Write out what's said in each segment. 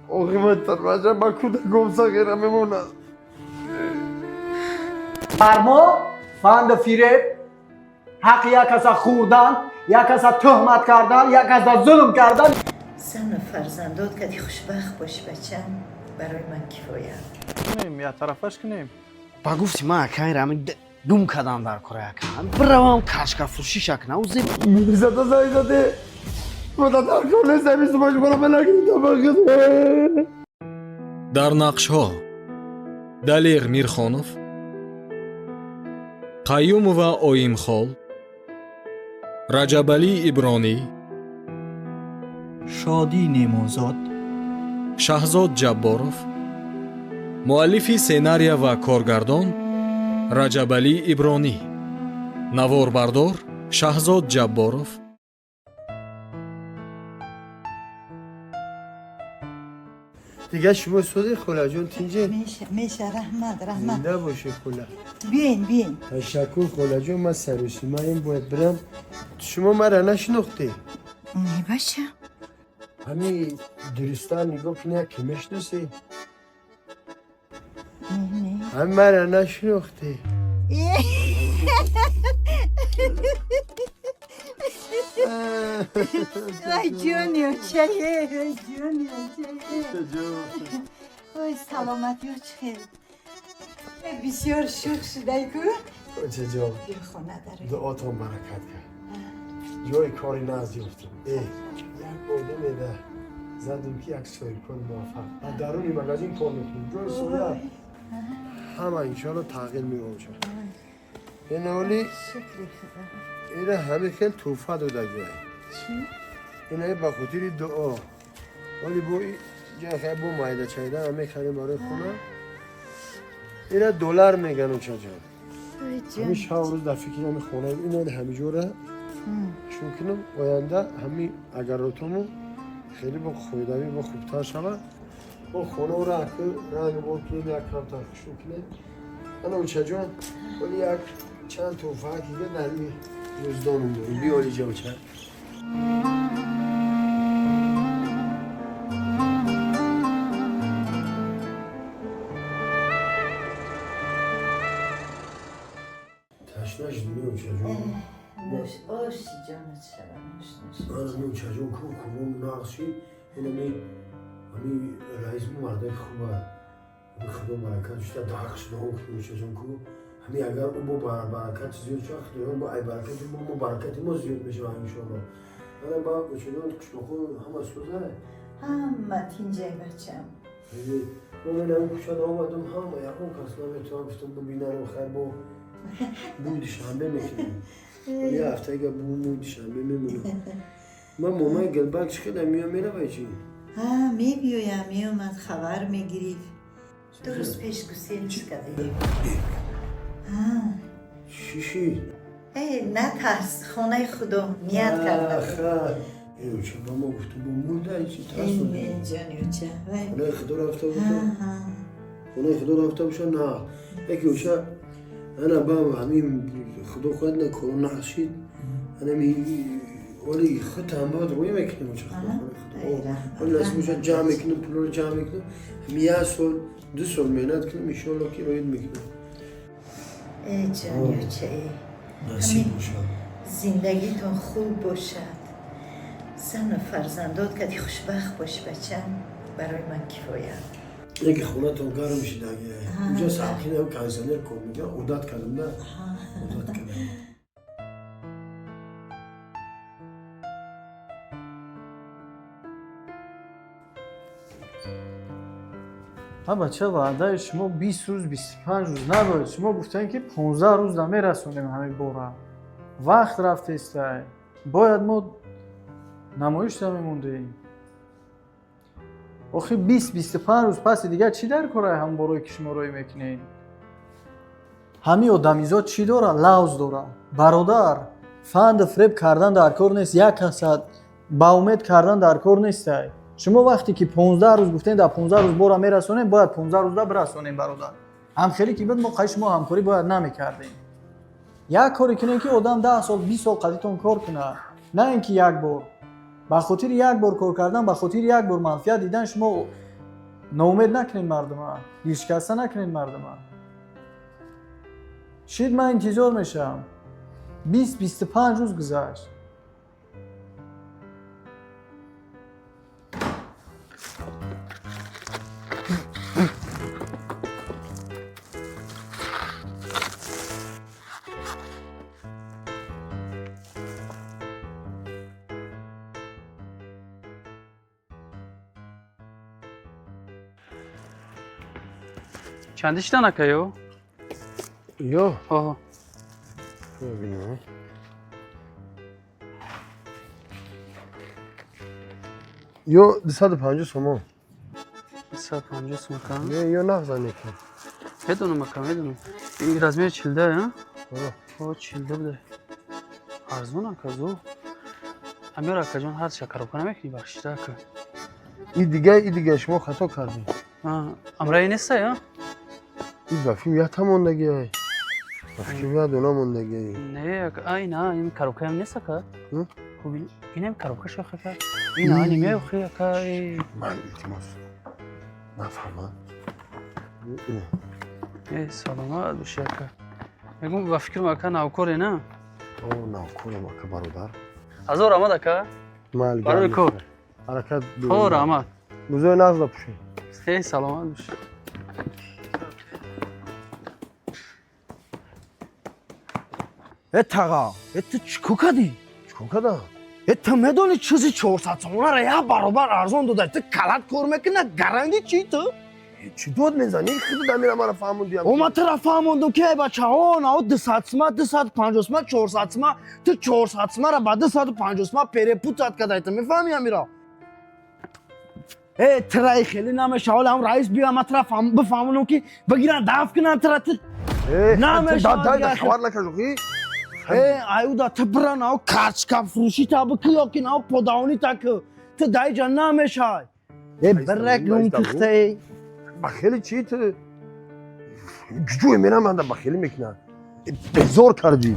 Оқибат тарбаҷа ба кӯдаком сағира мемонад. Фармо, фанду фиреб, ҳаққи як каса хӯрдан, як каса тӯҳмат кардан, як каса зулм кардан. Зану фарзандот кади хушбахт бошӣ, бачам, барои ман кифоя. Кунем, я тарафаш кунем. Ба гуфти ман акайра ами гум кадан дар кора ака. Биравам кашкафурӯшиша кунам. Узе Мирзада зайзаде. Мада дар кор нест, ҳамин сумаш бора мелакидам. Дар нақшҳо Далер Мирхонов, Қаюмова Оимхол, Раҷабалӣ Ибронӣ, Шодӣ Неъмонзод, Шаҳзод Ҷабборов, муаллифи сценария ва коргардон Раҷабалӣ Ибронӣ, наворбардор Шаҳзод Ҷабборов. Дига шумо сози холаҷон тинҷе? Меша, меша, раҳмат, раҳмат. Зинда бошед, хола. Биёин, биёин. Ташаккур, холаҷон, ман сарусимаем, бояд бирам. Шумо мара нашинохтед? Не, бача. Ҳами дурустан нигоҳ кунед, ки мешиносед? Не, не. Ҳами мара нашинохтед? Ай ҷони очае, ай ҷони очае. Ой, саломатиё чӣ хел? Бисёр шӯх шудай ку? Очаҷон. Биё хона дарои. Дуотон баракат кард. Ҷои кори нағз ёфтам. Як одаме да задум, ки як соҳибкори муваффақ дар даруни магазин кор мекунем, ҷои соя ҳама иншоалло тағйир меёбад. Иноли Шукри Худо. Ина ҳамин хел тӯҳфа додагиай. Чӣ? Инаи ба хотири дуо. Оли бо ҷахай бо майда чайда мехарем барои хона. Ина доллар меган, очаҷон. Ой, ҳамин ҷони. шаб рӯз дар фикри ҳамин хона, иноли ҳамиҷора шур кунам, оянда ҳами агаротому хеле бо фоидавӣ, бо хубтар шавад. Бо хонаро аку ранг бор кунем, як камтар хушрӯ кунем. Ана, очаҷон, оли як чанд тӯҳфаа дига дар ин ҷуздонум дорем. Биёли ҷа, оча. Ташна шудӣ, очаҷон? Нӯш, оши ҷонат шавам, нӯш, нӯш. Ман очаҷон, ку хубом нағз шид. Инами ами раисму мардаки хуба, худо баракат шуда даҳ шудаон кунем, очаҷон, ку ҳами агар ӯ бо баракат зиёд шавад, худоён бо ай баракати мо баракати мо зиёд мешавад, иншоалло. Ана ба очаҷон, қишлоқҳо ҳама сӯза? Ҳама тинҷай, бачам. Мо мен ҳамин кӯчада омадам, ҳама ягон кас наметавон, гуфтам бибинам, хайр, бо бӯи Душанбе мекунем. Я ҳафтага бу мӯи Душанбе мемонам. Ман момаи Гилбак чӣ хела меём, меравай чӣ? Ҳа, мебиёям, меомад, хабар мегирифт. 2 рӯз пеш гуселш кардем. Чӣ шид? Э, натарс, хонаи худо ният карда буд. Оча ба мо гуфту бо мурда чӣ? Не, ҷони оча, вай. Хонаи худо рафта боша, хонаи худо рафта боша. На яке оча, ана ба ҳамин худо хоҳад, на коро нағз шид, анами оли худтам бояд рӯй мекунем, оча. Оли насиб боша, ҷамъ мекунем, пулоро ҷамъ мекунем, ҳами як сол 2 сол меҳнат кунем, иншоалло ки роид мекунем. Э, ҷони очае. Насиб боша. Зиндагитон хуб бошад, зану фарзандот кади хушбахт бошӣ, бачам, барои ман кифоя. Яке хонатон гарм шидаги. Инҷа сарқина кондиционер кор мекунад, одат кардам да, одат кардам. Ҳа бача, ваъдаи шумо 20 рӯз, 25 рӯз набояд. Шумо гуфтем, ки 15 рӯз да мерасонем ҳамин бора. Вақт рафтестай, бояд мо намоишда мемондем. Охи 20-25 рӯз паси дигар чӣ дар кораи ҳамон борое, ки шумо роӣ мекунед? Ҳамин одамизод чӣ дора? Лавз дора, бародар. Фанду фиреб кардан дар кор нест, як касат ба умед кардан дар кор нестай. Шумо вақте ки 15 рӯз гуфтем, дар 15 рӯз бора мерасонем, бояд 15 рӯзда бирасонем, бародар. Ҳамхеле ки буд, мо қаи шумо ҳамкорӣ бояд намекардем. Як коре кунем, ки одам 10 сол, 20 сол қадитон кор кунад, на ин ки як бор, ба хотири як бор кор кардан, ба хотири як бор манфиат дидан шумо. Ноумед накунед мардума, дилшикаста накунед мардума. Шид, ман интизор мешавам. 20-25 рӯз гузашт. Чанди шидан акаё? Ё. Оҳо. Бибинам. Ё 250 сомон. 250 сом ака? Не, ё нағзане ки. Медонам ака, медонам. Ин размери 42, а? Оҳо. О, 42 буда. Арзон ака, зо. Амир акаҷон, ҳар ча коробка намекунӣ, бахшида ака. И дига, и дига шумо хато кардед. Амраи нестай, а? И ба филм як мондагӣ ай. Ба филм як дона мондагӣ ай. Не, ака, а ина, ин коробкаям нест ака. Ҳм? Хуб, инам коробка шох ака. Ина, ани меохи ака. Ман илтимос. Нафаҳмам. Э, саломат бошӣ ака. Мегум, ба фикрам ака навкоре, на? О, навкорам ака, бародар. Ҳазор раҳмат ака. Мал Барои кор. Ҳаракат. Хо, раҳмат. Рӯзои нағз напӯшед. Э, саломат бошӣ. Э тага, э ту чӣ кор кардӣ? Чӣ кор кардам? Э ту медонӣ чизи 400 сомонара як баробар арзон додай, ту калат кор мекунӣ, гаранди чӣ ту? Чӣ дод мезанӣ? Худу дамира мара фаҳмондиям. О, ман тура фаҳмондум ки эй бачаҳо, нао 200 сума, 250 сума, 400 сума, ту 400 сумара ба 250 сума перепутать кардай, ту мефаҳмӣ амиро? Э, тура и хеле намешава, ҳоле ҳам раис биёя, ман тура бифаҳмонам ки бигиранд дафт кунанд тура, ту намешава. Хабар накажухӣ? Э, аюда ту бира нао карточка фурӯшӣ та бикӣ ё ки нао подавонӣ та ки, ту дар иҷа намешавай. Э, бирак нон пухтаи. Бахели чӣ ту? Ҷуҷӯе мерам, манда бахелӣ мекунад. Безор кардӣ.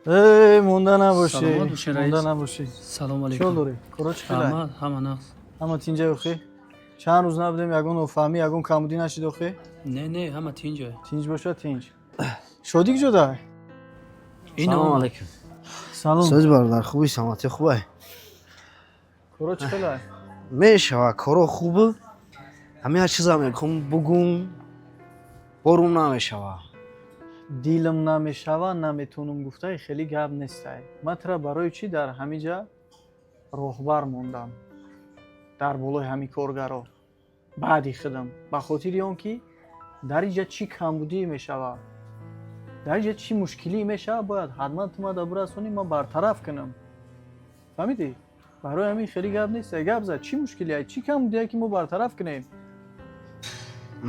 Эй, монда набошӣ. Саломат бошӣ, раис. Монда набошӣ. Салом Чӣ алейкум. дорӣ? Коро чӣ хелай? Раҳмат, ҳама нағз. Ҳама тинҷа охи? Чанд рӯз набудем, ягон нофаҳмӣ, ягон камбудӣ нашид охи? Не, не, ҳама тинҷа. Тинҷ бошад, тинҷ. Шодӣ куҷода? Салом алейкум. Салом. Соз бародар, хуби, саломатӣ хубай? Коро чӣ хелай? Мешава, коро хуб. Ҳамин як чиза мехом бугум, борум намешава. Дилам намешава, наметонам гуфтаи хеле гап нестай. Ман тура барои чӣ дар ҳамин ҷа роҳбар мондам? Дар болои ҳамин коргаро. Баъди худам. Ба хотири он ки дар инҷа чӣ камбудӣ мешава, дар инҷа чӣ мушкилӣ мешава, бояд ҳатман ту мада бирасонӣ, ман бартараф кунам. Фаҳмидӣ? Барои ҳамин хеле гап нест. Гап зад, чӣ мушкилие, чӣ камбудие ки мо бартараф кунем?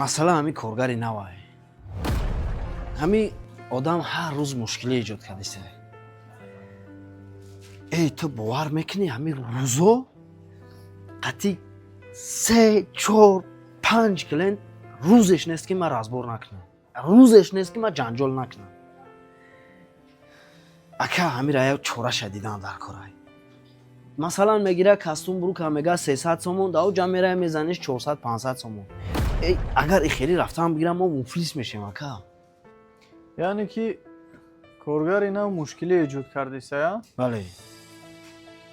Масъала ҳамин коргари навай. Ҳамин одам ҳар рӯз мушкилӣ эҷод кардиста. Эй, ту бовар мекунӣ, ҳамин рӯзо қатъи се, чор, панҷ клиент рӯзеш нест ки ман разбор накунам, рӯзеш нест ки ман ҷанҷол накунам. Ака, ҳамира як чораша дидан дар корай. Масалан, мегира костюм брука, мега 300 сомон, дао ҷа мерай мезаниш 400, 500 сомон. Эй, агар и хеле рафтан бигирам, мо муфлис мешем, ака. Яъне ки коргари нав мушкилӣ эҷод кардиса, Бале.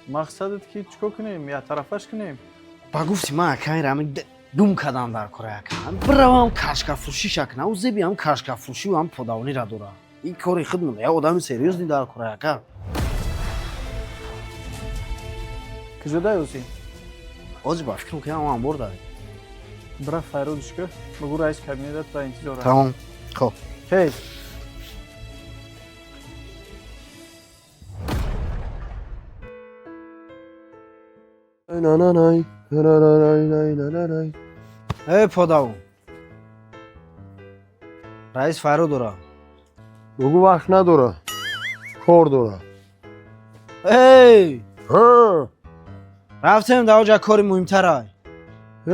Мақсадат ки чӣ кор кунем, яктарафаш кунем? Ба гуфти ман, ака, ин ҳамин гум кардам дар кора, ака. Биравам кашкафурӯшиша кунам, ӯ зеби ҳам кашкафурӯшиву ҳам подавонира дора. Ин кори худ як одами серьёзный дар кора, ака. Куҷодай ӯзи? Ҳозир ба фикрам ки ҳам амбор дай. Бира файродиш ки бугӯ раис кабинетат ба интизор аст. Тамом, хоб. Тез. На-на-най, на-на-най, най-на-най. Э, подавон. Раис файро дора. Бугу вақт надора. Кор дора. Эй! Ҳа. Рафтем дар оҷа кори муҳимтарай.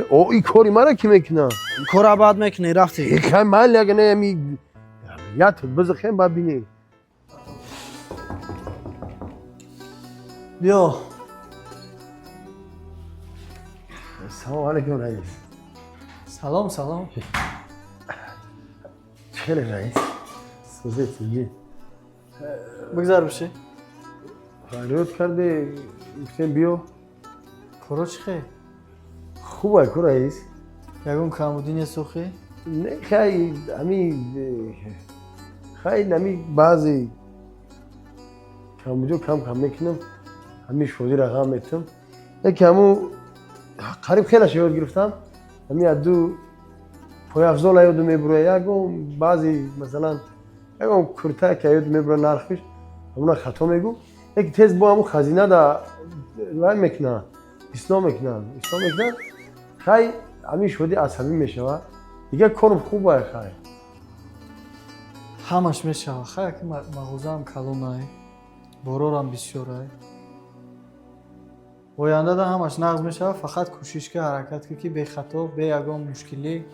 О, и кори мара ки мекунам? Ин кора баъд мекунӣ, рафтем. Хай мал яга не ами ят бизахем ба бинем. Биё. Салом алейкум раис. Салом, салом. Хеле раис. Сӯзет инҷи. Бигзар биши. Фарёд карде, гуфтем биё. Коро чӣ хел? Хуб ку раис. Ягон камбудӣ нест охи? Не, хай ами хай ами баъзе камбудиё кам кам мекунам. Ҳами шодиро ғам метам. Яке ҳаму қариб хелаш ёд гирифтам. Ҳами аз ду пойафзола ёдум мебура, ягон баъзе масалан ягон курта ки ёдум мебура нархиш, ҳамуна хато мегӯ. Яке тез бо ҳаму хазина да вай мекунанд, ислом мекунанд, ислом мекунанд. Хай ҳамин шодӣ асабӣ мешавад. Дигар корм хуб хай. Ҳамаш мешавад. Хай ки мағозаам калонай, борорам бисёрай. Оянда да ҳамаш нағз мешавад, фақат кӯшиш ки ҳаракат ки ки бехато, бе ягон мушкилӣ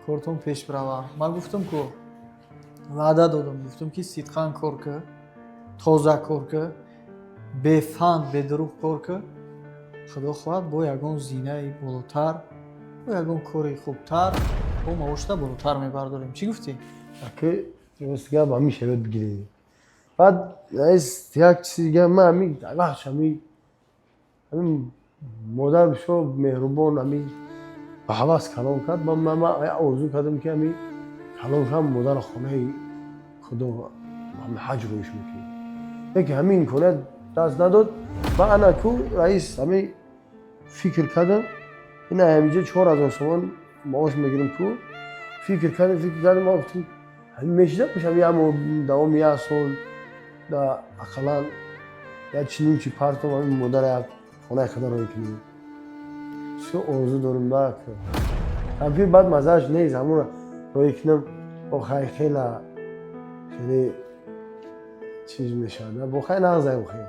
кортон пеш бирава. Ман гуфтам ку, ваъда додам, гуфтам ки сидқан кор ки, тоза кор ки, бефанд, бедурӯғ кор ки, худо хоҳад бо ягон зинаи болотар, бо ягон кори хубтар, бо маошта болотар мебардорем. Чӣ гуфтӣ? Аки рост гап ҳамин шавад бигиред. Баъд раис як чизи дигар ман ҳамин вақт ҳамин ҳамин модар бисёр меҳрубон ҳамин ба ҳавас калом кард. Ман орзу кардам ки ҳамин калом шавам модарро хонаи худо ҳаҷ рӯиш мекунем. Яке ҳамин имконият даст надод. Ва ана ку раис ҳамин фикр кардам, ина ҳаминҷо 4000 сомон маош мегирам ку. Фикр кардам, ман гуфтам ҳамин мешида бошам як моҳ давоми як сол да ақаллан як чиним чи партом ҳамин модарро як хонаи худо рӯй кунем. Бисёр орзу дорам на кампир баъд мазааш нест ҳамонро рӯй кунам. Охай хела хеле чиз мешавад. Бо хай нағзай охай.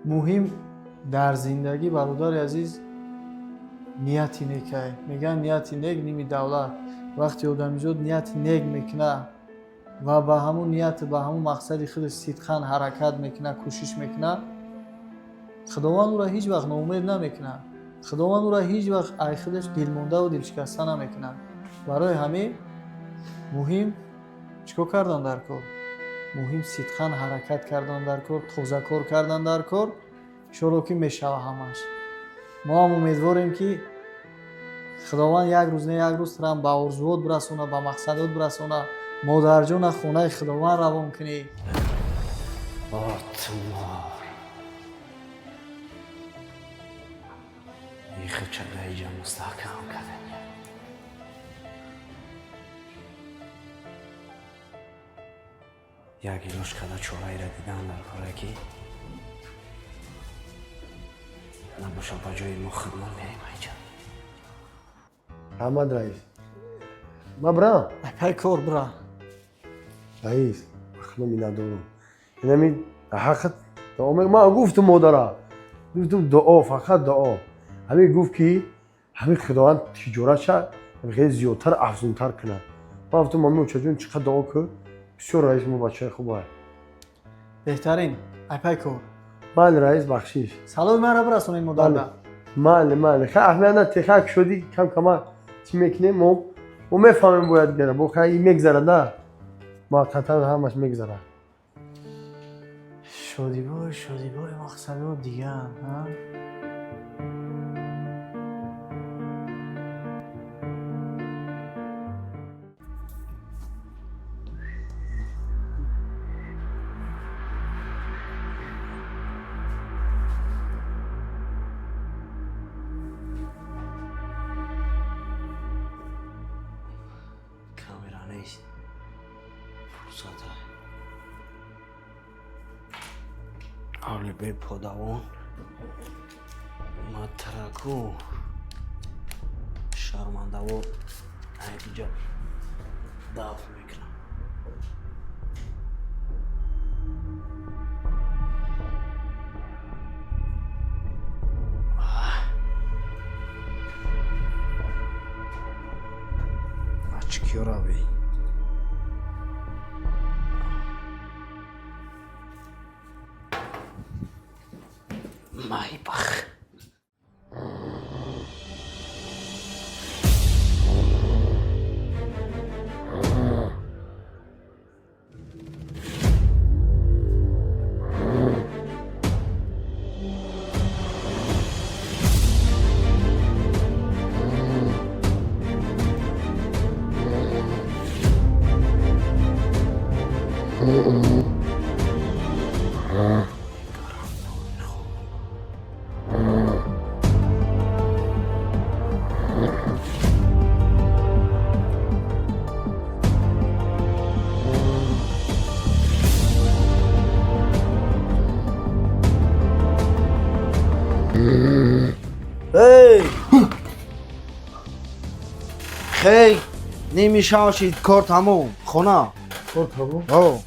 Муҳим дар зиндагӣ бародари азиз нияти некай. Мегӯянд нияти нек ними давлат. Вақте одамизод нияти нек мекунад ва ба ҳамун ният ба ҳамун мақсади худаш сидқан ҳаракат мекунад, кӯшиш мекунад, Худованд ӯро ҳеҷ вақт ноумед намекунад. Худованд ӯро ҳеҷ вақт ай худаш дилмондаву дилшикаста намекунад. Барои ҳамин муҳим чӣ кор кардан дар кор? Муҳим сидқан ҳаракат кардан дар кор, тоза кор кардан дар кор. Иншоалло ки мешава ҳамаш. Мо ҳам умедворем ки Худованд як рӯз не як рӯз тураам ба орзуот бирасона, ба мақсадот бирасона. Модарҷона хонаи Худованд равон кунӣ. Отмор. Ихчада иҷа мустаҳкам кардани. Як илош карда чораеро дидан дар коре ки набоша ба ҷои мо хидмат мерем айҷа. Раҳмат раис. Ман бирам? Пай кор бира. Раис, худо миннатдорам. Инами ҳаққат дуо ман гуфтам модара. Гуфтам дуо, фақат дуо. Ҳамин гуфт ки ҳамин Худованд тиҷоратша хеле зиёдтар афзунтар кунад. Ман гуфтам мами очаҷон чӣ қадр дуо кун. Бисёр раис мо бачаи хуб ай. Беҳтарин, ай пай кор. Бале раис, бахшиш. Саломи маро бирасонед модарда. Бале, бале. Хай аҳмият на техак шудӣ кам кама чӣ мекунем мо мефаҳмем бояд гара. Бо хай мегзарад на. Муваққатан ҳамаш мегзарад. Шодибой, шодибой мақсадо дигар, ҳа? Камера нест. Фурсат ай. Авли бе подавон. Матраку. Шармандаво. Ай иҷа. Дафн мекунам. Очкиёра бе. Майбах. Эй! Хей, ними шав шид, кор тамом, хона. Кор тамом? О.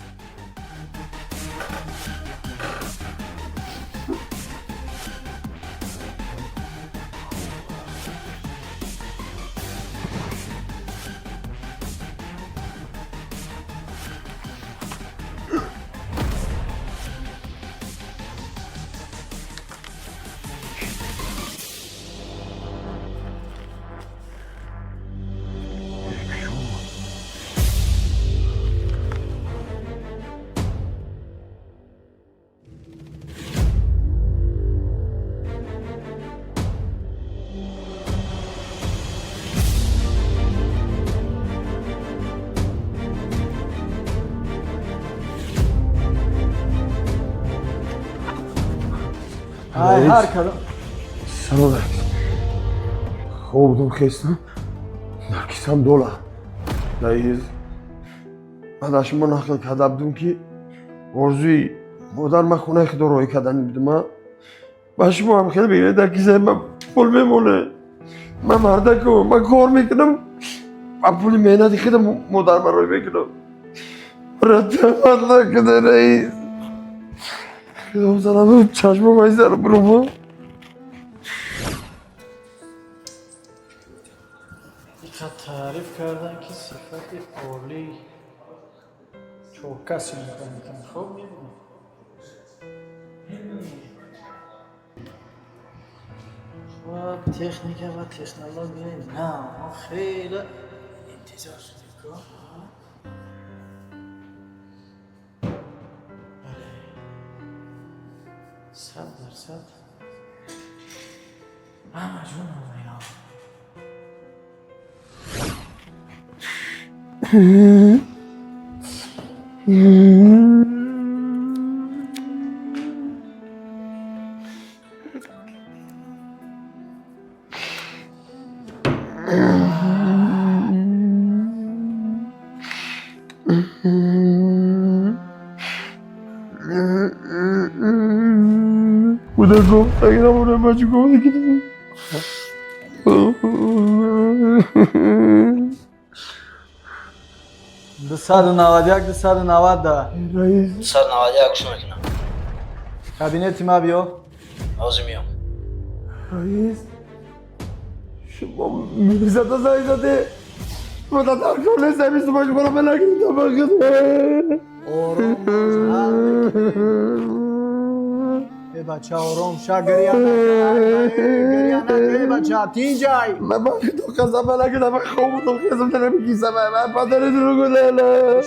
Ай, ҳар кадом. Салом алейкум. Хоб будам, хестам. Дар кисам доллар. Раис, ман дар шумо нақл карда будам, ки орзуи модар ман хонаи худо роҳӣ кардани будам. Ба шумо ҳам хеле бигиред, дар кисаи ман пул мемонад. Ман мардакам, ман кор мекунам. Ба пули меҳнати худам модар ман роҳӣ мекунам. Ратамат накунед, раис. Худо занам, чашмам айзар бурума. Диққат таъриф кардан, ки сифати олӣ чоркаси мекунад. Хоб мебинем. Ва техника ва технологияи нав. Мо хеле интизор шудем, ко. Бале. 100% ҳама ҷо номаёб. Куда гуфт, агар бача гуфт, ки 291, 290. Раис. 291, гӯш мекунам. Кабинети ма биё. Ҳозир миём. Раис, шумо милисата занг заде. Ма дар кор нестам, бисту панҷ бора ман нагирифтам ба худ. Ором бош, ҳал мекунем. Э бача, ором ша, гиря накун, гиря накун, э бача, тинҷай. Ман ба худо қасам, ман нагирифтам, ман хоб будам, хезам дорам кисам, ман падари дурӯғ лела.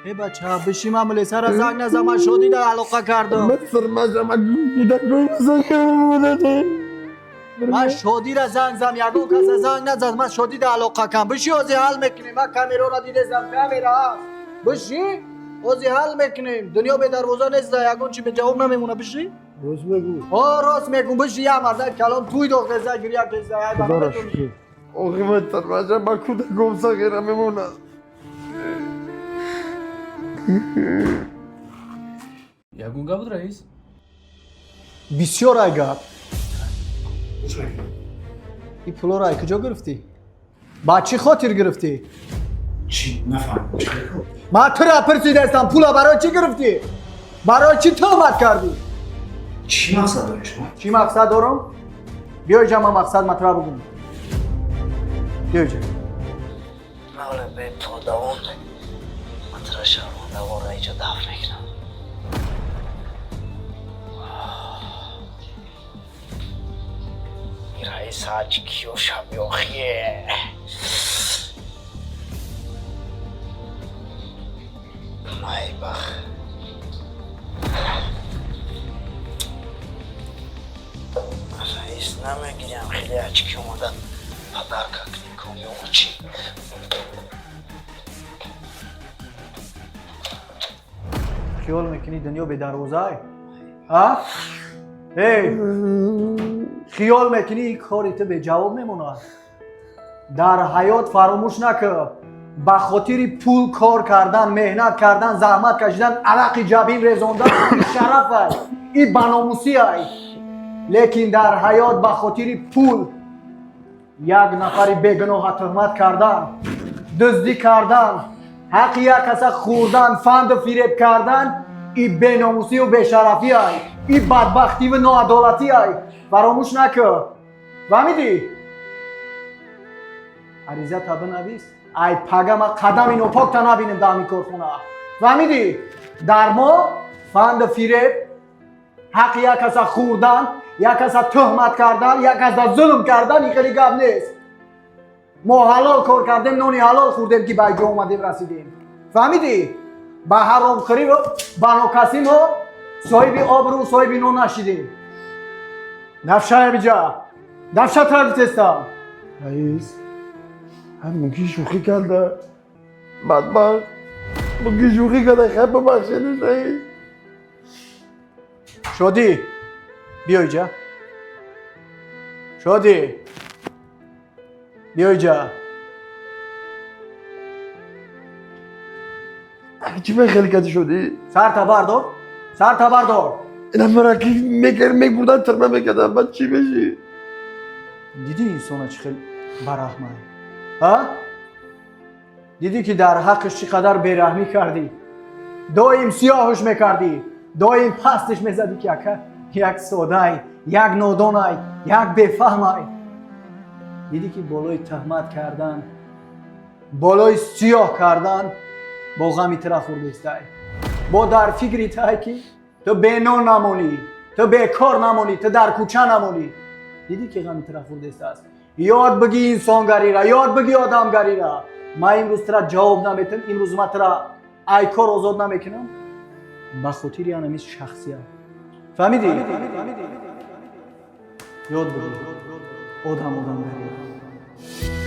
Э бача, биши, ман милисара занг назан, ман шодида алоқа кардам. Ман сармаша, ман кӯдак гум. Ман шодира занг зам, ягон каса занг назад, ман шодида алоқа кам. Биши, ҳозир ҳал мекунем, ман камерора дидесам, камера ҳаст. Биши, ҳозир ҳал мекунем. Дунё бедарвоза нест, ягон чи беҷавоб намемона, биши. Рост мегӯ. О, рост мегӯм, биши, як марда калон туй дохтеса, гиря кеса, ай ба Худоро шукр. Охи ман сармаша, ман кӯдак гум сағира мемонад. Ягон гап буд, раис? Бисёр ай гап. Ин пулоро ай куҷо гирифтӣ? Ба чӣ хотир гирифтӣ? Чӣ нафаҳмидам, чӣ кор? Ман тура пурсидаистам, пула барои чӣ гирифтӣ? Барои чӣ туҳмат кардӣ? Чӣ мақсад дорӣ шумо? Чӣ мақсад дорам? Биё иҷа, ман мақсад матра бугум. Биё иҷа. Мавла бе подавон матра шармандавора иҷа дафн мекунам. Раис ҳаҷ киё шабёхие. Майбах. Раис намегирям, хеле ачки омада подарка кунем комёчи. Хиёл мекунӣ дунё бедарвозае? А? Эй! Хиёл мекунӣ ин кори ту беҷавоб мемонад? Дар ҳаёт фаромӯш накун. Ба хотири пул кор кардан, меҳнат кардан, заҳмат кашидан, арақи ҷабин резондан ин шараф ай, ин баномусӣ ай. Лекин дар ҳаёт ба хотири пул як нафари бегуноҳа туҳмат кардан, дуздӣ кардан, ҳаққи як каса хӯрдан, фанду фиреб кардан ин беномусию бешарафӣ ай, ин бадбахтиву ноадолатӣ ай. Фаромӯш накун. Фаҳмидӣ? Аризата бинавис. Ай пага ман қадами нопокта набинем дар ҳамин корхона. Фаҳмидӣ? Дар мо фанду фиреб, ҳаққи як каса хӯрдан, як каса туҳмат кардан, як каса зулм кардан ин хеле гап нест. Мо ҳалол кор кардем, нони ҳалол хӯрдем, ки ба ҷо омадем, расидем. Фаҳмидӣ? Ба ҳаромхӯрӣ ба нокасӣ мо соҳиби обрӯ, соҳиби нон нашидем. Нафшая биҷа. Нафша травитестам. Раис, هم ممکن شوخی کرده. بدبخت. ممکن شوخی کرده، خیلی ببخشیدش رئیس. شادی بیا اینجا. شادی بیا اینجا. چی به خیلی کسی شدی؟ سر تا بردار، سر تا بردار. اینا مرا که میکر میبردن ترمه میکردن، بعد چی بشی؟ دیدی انسان چه خیلی برحمه؟ ها؟ دیدی که در حقش چقدر بیرحمی کردی؟ دایم سیاهش میکردی، دایم پستش میزدی که یک ساده، یک نادانای، یک بفهمای. دیدی که بالای تهمت کردن، بالای سیاه کردن با غمی ترا خورده استای. با در فکری تای که تو به نان نمونی، تو به کار نمونی، تو در کوچه نمونی. دیدی که غمی ترا خورده است. یاد بگی انسانگری را، یاد بگی آدمگری را. ما امروز ترا جواب نمیتم، امروز ما ترا ای کار آزاد نمیکنم. به خاطر یعنی شخصیت. فهمیدی؟ یاد بگی آدم آدمگری را.